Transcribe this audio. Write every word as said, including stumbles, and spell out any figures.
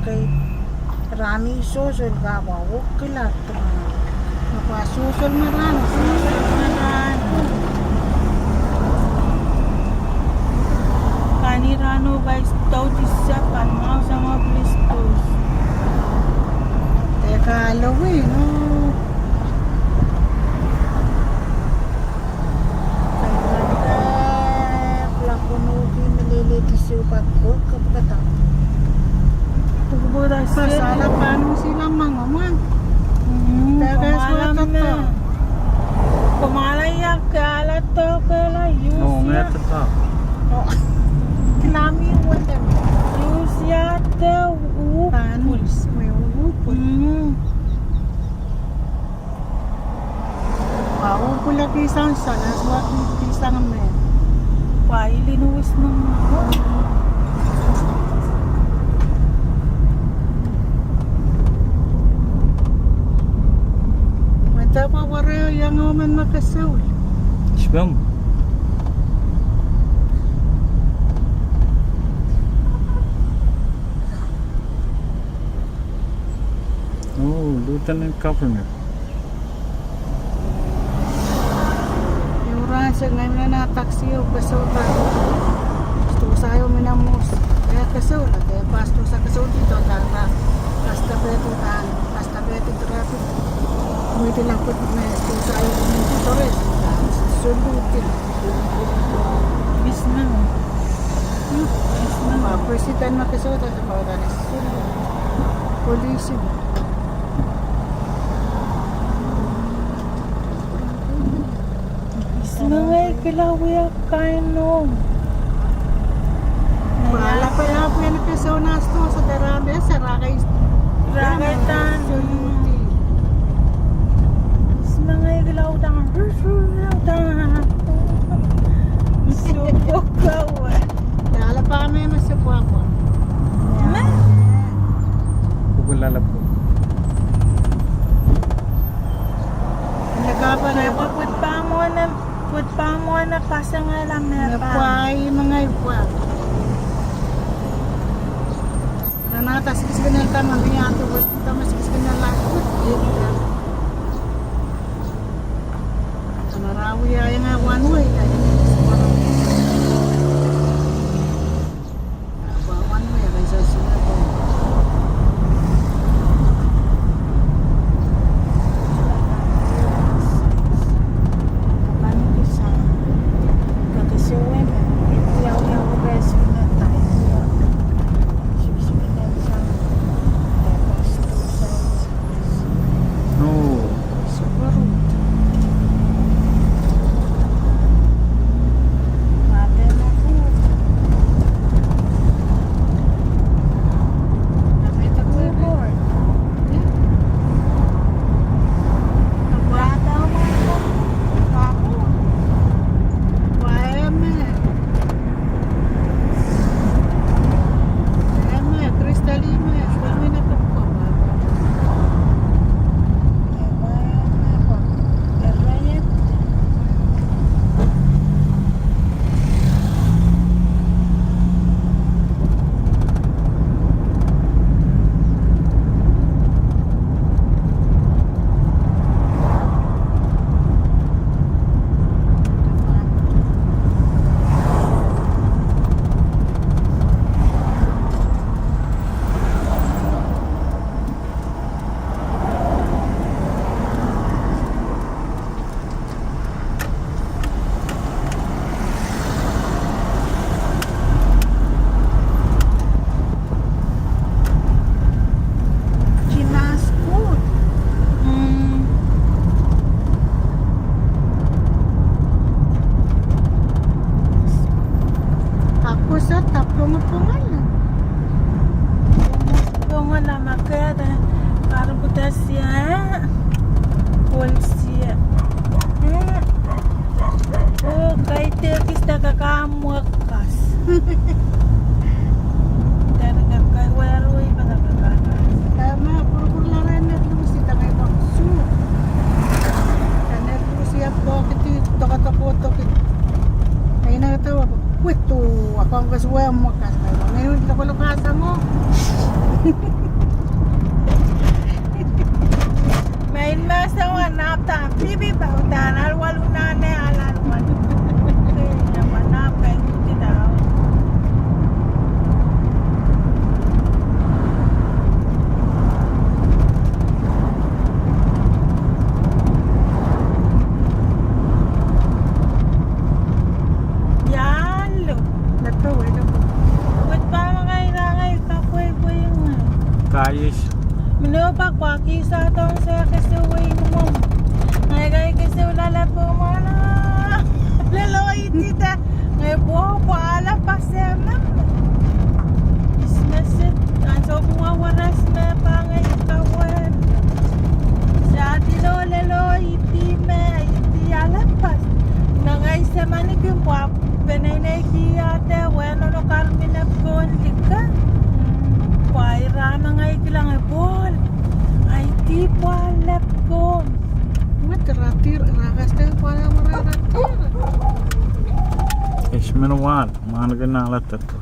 Kei, rami sohso ka pwa wukila tuma. Pwa sohso me rahn, sohso me rahn. Kani rahno pais tautisa pahn mwahu sang plis tus. Teka lewi, no. Pasala panu sila mangomang. Komala ia kala tokela use ia. Kilami wende. Use ia te upul. Panu, me upul. Pwa upul a kihsang salas, pwa kihsang me. Pwa ilin wis nong. Mata pwa wareo iang omen me keseul. Spam. Oh, Lieutenant Governor. Ieu rahn se ngehi mena taksi o keseul pahn. Stosa ieu mena mous. E keseul, e pahn stosa keseul di dota pahn. Pasta pehdi pahn. Pasta pehdi traffic. Mwidi lapwet me stosa ieu mena mous. Tore, soluti. Isnang. Isnang. Ma president me keseul, tata pahn. Soluti. Polisi. Isnang, e kila wia kain ong. Pwa lapalap en keseul na sto, so tara me se raka is-, raka dan. Soluti. Isnang, e kila uhdahn, uhdahn. Sukukawe. Lalapa me me se pwapwa. Me? Pukul lalap. Pwet pahn mwohn, pwet pahn mwohn pasang ala me pahn. Pwa i mengai pwa. Nana ta sikisikin el ta mami atu wes ta ma sikisikin el la. Tamara wia iang one way, iang one way. Kinas kot. Mm. Ako sa tapong pongala. Pongala makada. Karbuta sia. Pol sia. Hmm. Oh, kaidehk ista kakamwek. Kas. Tari kakai werui pada kakai kas. Tama purpur larain na lusi tama ipang su. Tana lusi apokiti tokatoko toki. Aina tawa kwitu akong kas wea mo kas. Menu lokoloka sango. Main masa wan nap tan pipi pa utan al walu nane al al walu. Kei, na wan nap kai kuti tau. Ialo. Lepe wei lepe. Wet pahn mengai nangai kapwei pwei ngai. Kais. Mino pak pak isa tong se kese wei mom. Ngai kai kese ulala pwei mana. Lelo itita. Nge pwo pwala pasemem. Ismeset, ansou pwe wawaras me pangai kawen. Sa tilo lelo iti me, iti alapas. Nangai semanikin pwa peneinei kiate weno no karmine pwon lika. Pwa ira nangai kilang e pwon. Aiti pwa lepwon. Mwe teratir, rakasten pwa mwe ratir. Ismen wan. Manakin ala teko.